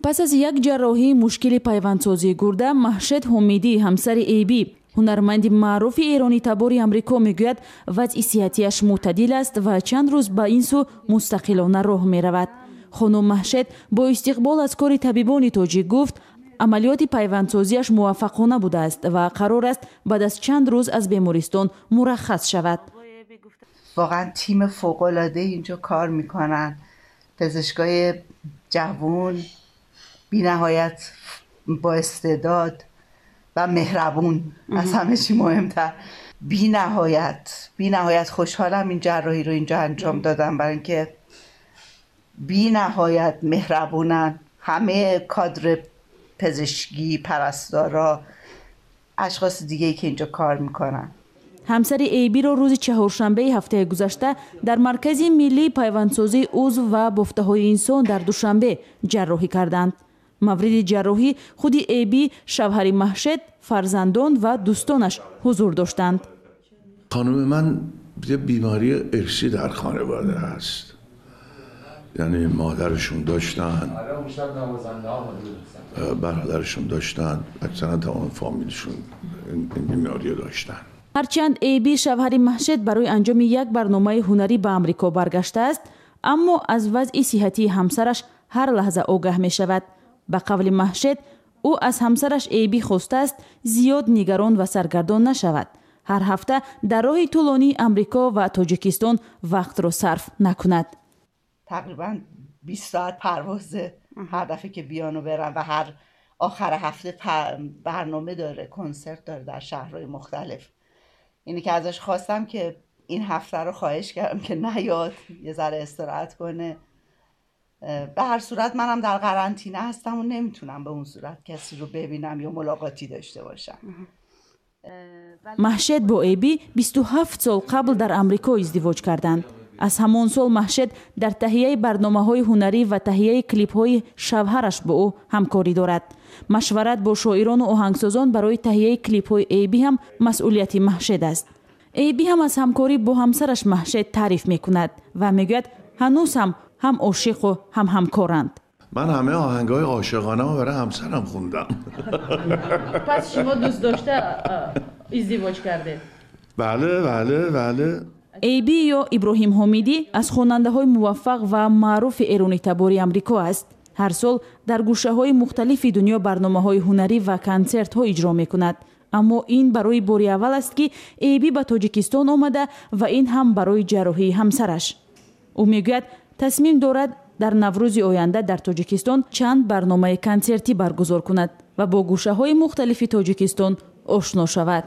Пас аз як ҷарроҳии мушкили пайвандсозии гурда, Маҳшед Ҳомидӣ, ҳамсари Эйбӣ, ҳунарманди маъруфи эронитабори Амрико, мегӯяд, вазъи сиҳатияш мӯътадил аст ва чанд рӯз ба ин сӯ мустақилона роҳ меравад. Хонум Маҳшед бо истиқбол аз кори табибони тоҷик гуфт, амалиёти пайвандсозиаш муваффақона будааст ва қарор аст баъд аз чанд рӯз аз бемористон мураххас шавад. واقعا تیم فوق العاده اینجا کار میکنن، پزشکای جوون بی‌نهایت با استعداد و مهربون، از همه چی مهمتر. بی‌نهایت خوشحالم این جراحی رو اینجا انجام دادم، برای اینکه بی‌نهایت مهربونن همه کادر پزشکی، پرستارا، اشخاص دیگه‌ای که اینجا کار میکنن. Ҳамсари Эйбиро рӯзи чаҳоршанбеи ҳафтаи гузашта дар Маркази миллии пайвандсозии узв ва бофтаҳои инсон дар Душанбе ҷарроҳӣ карданд. Мавриди ҷарроҳӣ худи Эйби, шавҳари Маҳшед, фарзандон ва дӯстонаш ҳузур доштанд. خانم من یه بیماری ارثی در خانواده هست، یعنی مادرشون داشتن، برادرشون داشتن، اکثرا تمام فامیلشون این بیماری داشتن. Ҳарчанд Эйби, шавҳари Маҳшед, барои анҷоми як барномаи ҳунарӣ ба Амрико баргаштааст, аммо аз вазъи сиҳатии ҳамсараш ҳар лаҳза огаҳ мешавад. Ба қавли Маҳшед, ӯ аз ҳамсараш Эйби хостааст зиёд нигарон ва саргардон нашавад, ҳар ҳафта дар роҳи тӯлонии Амрико ва Тоҷикистон вақтро сарф накунад. تقریبا 20 ساعت پرواز هر دفعه که بیان و برن و هر آخر هفته برنامه داره، کنسرت داره در شهرهای مختلف. اینی که ازش خواستم که این هفته رو خواهش کردم که نیاد، یه ذره استراحت کنه. به هر صورت منم در قرنطینه هستم و نمیتونم به اون صورت کسی رو ببینم یا ملاقاتی داشته باشم. Маҳшед бо Эйби 27 сол қабл дар Амрико издивоҷ карданд. Аз ҳамон сол Маҳшед дар таҳияи барномаҳои ҳунарӣ ва таҳияи клипҳои шавҳараш бо ӯ ҳамкорӣ дорад. Машварат бо шоирону оҳангсозон барои таҳияи клипҳои Эйби ҳам масъулияти Маҳшед аст. Эйби ҳам аз ҳамкорӣ бо ҳамсараш Маҳшед таъриф мекунад ва мегӯяд, ҳанӯз ҳам ҳам ошиқу ҳам ҳамкоранд. من همه آهنگای عاشقانه برای همسرم خوندم. پس شما دوست داشته ازدواج کرده؟ بله بله بله. Эйби ё Иброҳим Ҳомидӣ аз хонандаҳои муваффақ ва маъруфи эронитабори Амрико аст. Ҳар сол дар гӯшаҳои мухталифи дунё барномаҳои ҳунарӣ ва консертҳо иҷро мекунад. Аммо ин барои бори аввал аст, ки Эйби ба Тоҷикистон омада ва ин ҳам барои ҷарроҳии ҳамсараш. Ӯ мегӯяд, тасмим дорад дар Наврӯзи оянда дар Тоҷикистон чанд барномаи консертӣ баргузор кунад ва бо гӯшаҳои мухталифи Тоҷикистон ошно шавад.